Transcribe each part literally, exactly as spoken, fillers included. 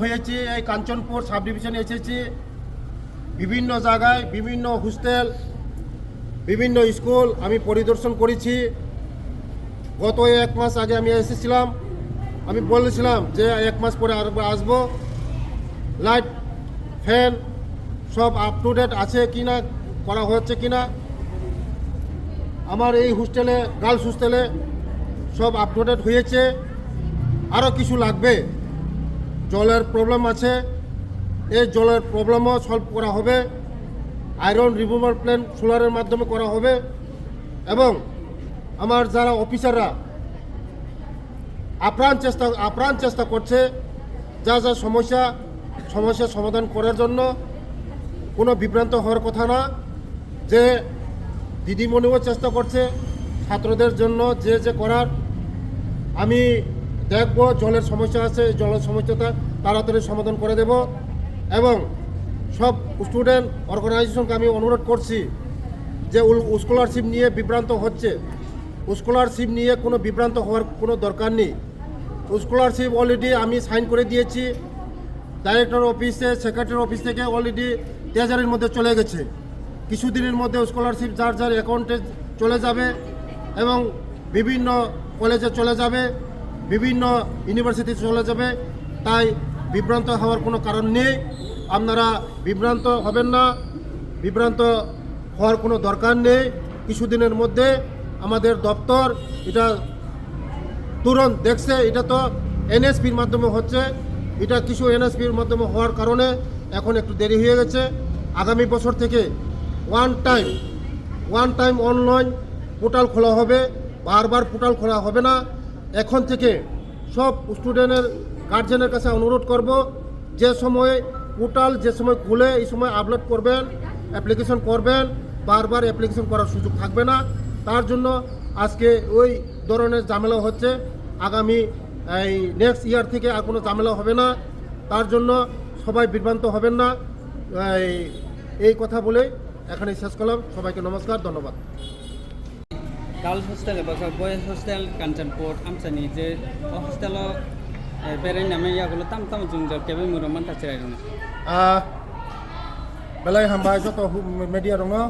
হয়েছি এই Kanchanpur sub division এসেছি। বিভিন্ন জায়গায়, বিভিন্ন হোস্টেল, বিভিন্ন স্কুল আমি পরিদর্শন করেছি। গত এক মাস আগে আমি এসেছিলাম, আমি বলেছিলাম যে এক মাস পরে আরেকবার আসবো। লাইট, ফ্যান সব আপ টু ডেট আছে কি না, করা হচ্ছে কি না। আমার এই হোস্টেলে, গার্লস হোস্টেলে সব আপ টু ডেট হয়েছে। আরও কিছু লাগবে, জলের প্রবলেম আছে, এই জলের প্রবলেমও সলভ করা হবে। আয়রন রিমুভাল প্ল্যান্ট সোলারের মাধ্যমে করা হবে। এবং আমার যারা অফিসাররা আপ্রাণ চেষ্টা আপ্রাণ চেষ্টা করছে যা যা সমস্যা সমস্যা সমাধান করার জন্য। কোনো বিভ্রান্ত হওয়ার কথা না, যে দিদিমণিও চেষ্টা করছে ছাত্রদের জন্য যে যে করার। আমি দেখব, জলের সমস্যা আছে, এই জলের সমস্যাটা তাড়াতাড়ি সমাধান করে দেব। এবং সব স্টুডেন্ট অর্গানাইজেশনকে আমি অনুরোধ করছি যে স্কলারশিপ নিয়ে বিভ্রান্ত হচ্ছে, স্কলারশিপ নিয়ে কোনো বিভ্রান্ত হওয়ার কোনো দরকার নেই। স্কলারশিপ অলরেডি আমি সাইন করে দিয়েছি, ডাইরেক্টর অফিসে, সেক্রেটারি অফিস থেকে অলরেডি ট্রেজারির মধ্যে চলে গেছে। কিছুদিনের মধ্যে স্কলারশিপ যার যার অ্যাকাউন্টে চলে যাবে এবং বিভিন্ন কলেজে চলে যাবে, বিভিন্ন ইউনিভার্সিটি চলে যাবে। তাই বিভ্রান্ত হওয়ার কোনো কারণ নেই। আপনারা বিভ্রান্ত হবেন না, বিভ্রান্ত হওয়ার কোনো দরকার নেই। কিছুদিনের মধ্যে আমাদের দপ্তর এটা তুরন্ত দেখছে। এটা তো এনএসপির মাধ্যমে হচ্ছে, এটা কিছু এনএসপির মাধ্যমে হওয়ার কারণে এখন একটু দেরি হয়ে গেছে। আগামী বছর থেকে one time one time online portal খোলা হবে, বারবার পোর্টাল খোলা হবে না। এখন থেকে সব স্টুডেন্টের গার্জেনের কাছে অনুরোধ করব, যে সময় পোর্টাল যে সময় খুলে এই সময় আপলোড করবেন, অ্যাপ্লিকেশন করবেন, বারবার অ্যাপ্লিকেশন করার সুযোগ থাকবে না। তার জন্য আজকে ওই ধরনের ঝামেলা হচ্ছে। আগামী এই নেক্সট ইয়ার থেকে আর কোনো ঝামেলা হবে না। তার জন্য সবাই বিভ্রান্ত হবেন না। এই এই কথা বলে এখানে শেষ করলাম। সবাইকে নমস্কার, ধন্যবাদ। Girls hostel eba khe boys hostel Kanchanpur amchaini je o hostel o berai nama yagulo tam tam jwngjal kebengmung rok mantha chwrai rokno. Ah, belai hambai joto media rokno.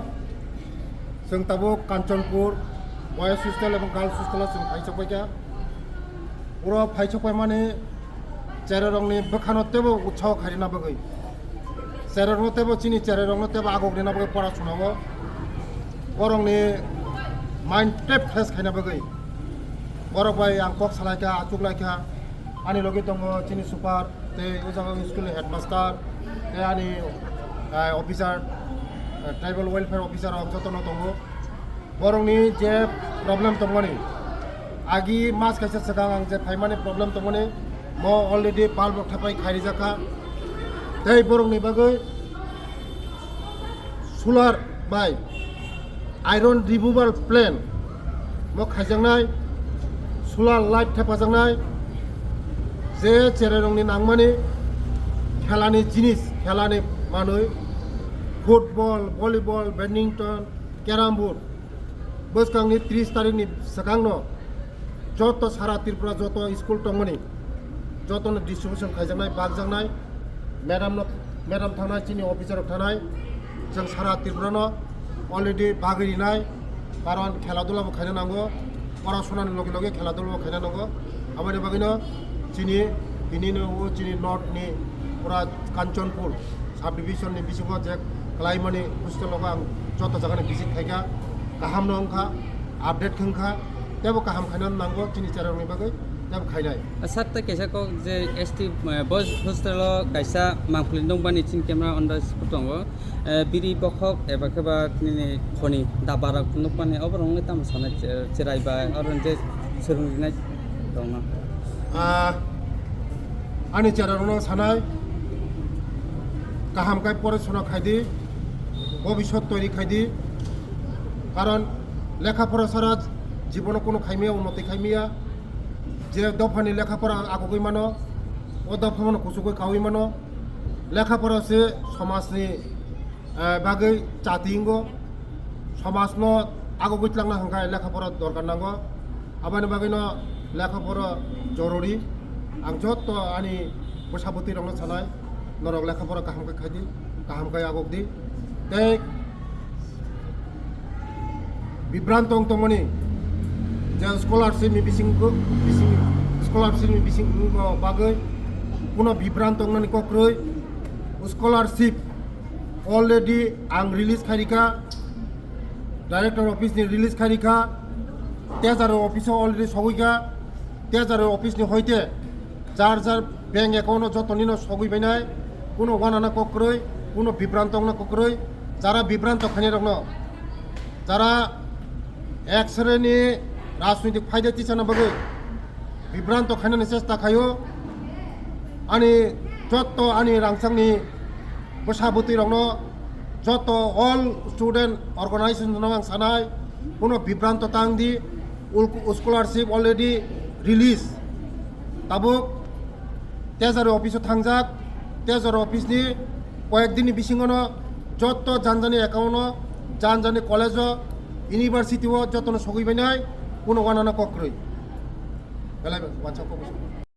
Chwng tabuk Kanchanpur boys hostel ebong girls hostel o chwng phaichok paikha. Oro phaichok paimani chererokni bwkhano teibo utsaho khairina bagwi, chererokno teibo chini chererokno teibo agok rina bagwi pora sunao borokni mind tep fresh khaina bagwi borok bai ang kok salaikha, achuklaikha. Ani logi tongo chini super tei o jaga school ni headmaster tei ani officer, tribal welfare officer rok jotono tongo. Borokni je problem tongmani, agi mas kaisa swkang ang je phaimani problem tongmani, mo already bulb rok thapai khairijakha. Tei borokni bagwi solar bai iron removal plant mo khaijaknai, solar light thepajaknai, je chererokni nangmani khelani jinis, khelani manwi, football, volleyball, badminton, carrom board, bwskangni tris tarikni swkangno joto sara Tripura joto school tongmani jotono distribution khaijaknai, bakjaknai, madam no, madam thangnai, chini officer rok thangnai, chwng sara Tripura no already bagwi rinai, karon khela dula bo khaina nango, porasona ni loge loge khela dula bo khaina nango. Aboni bagwino chini, bini no o chini north ni pura Kanchanpur sub division ni bisingo je kwlaimani hostel rogo ang joto jagani visit khaikha, kaham no wngkha, update khwngkha, teibo kaham khaina nango chini chererokni bagwi teibo khainai. Sir, tei kaisa kok je S T boys hostel o kaisa mangpili nokbani chini camera on the spot tongo. Biri bokhok eba khe ba nini khoni daba rok nukmani oborok wngwi tamo sanai, cherai bai oro je swrwng rinai tongno. Ah, ani chererokno sanai, kaham khe porasona khaidi, bobiswt toiri khaidi, karon lekha pora sara jibono kunu khaimaya, unnoti khaimaya, je dophani lekha pora agugwi mano, o dophano kuchugwi kaui mano, lekha pora se somajni bagwi chati wngo, somajno agugwi tlangna hwnkhe lekha pora dorkar nango, aboni bagwino lekha pora jorori. Ang joto ani Bwsa bwtwi rokno sanai, norok lekha pora kaham khe khaidi, kaham khe agok di. Tei bibranto wng tongmani je scholarship ni bising, bising, scholarship ni bising bagwi kuno bibranto wngnani kok kwrwi. Scholarship already ang release khairikha, director office ni release khairikha, tejaro office o already sogwikha, tejaro office ni hoite jar jar bank account o joto nino sogwi bainai, kuno wanana kok kwrwi, kuno bibranto wngna kok kwrwi, jara bibranto khainai rokno, jara ek sreni rajnitik phaida tisana bagwi bibranto khainani chesta khaio. Ani joto ani rangchakni bwsa bwtwi rokno, joto all student organization no ang sanai, kuno bibranto tang di, ul-, scholarship already release. Tabuk tejaro office o thangjak, tejaro office ni koyek din ni bisingo no joto janjani account o, janjani college o, university o joto no sogwi bainai, kuno wanana kok kwrwi. Belai wansa kok.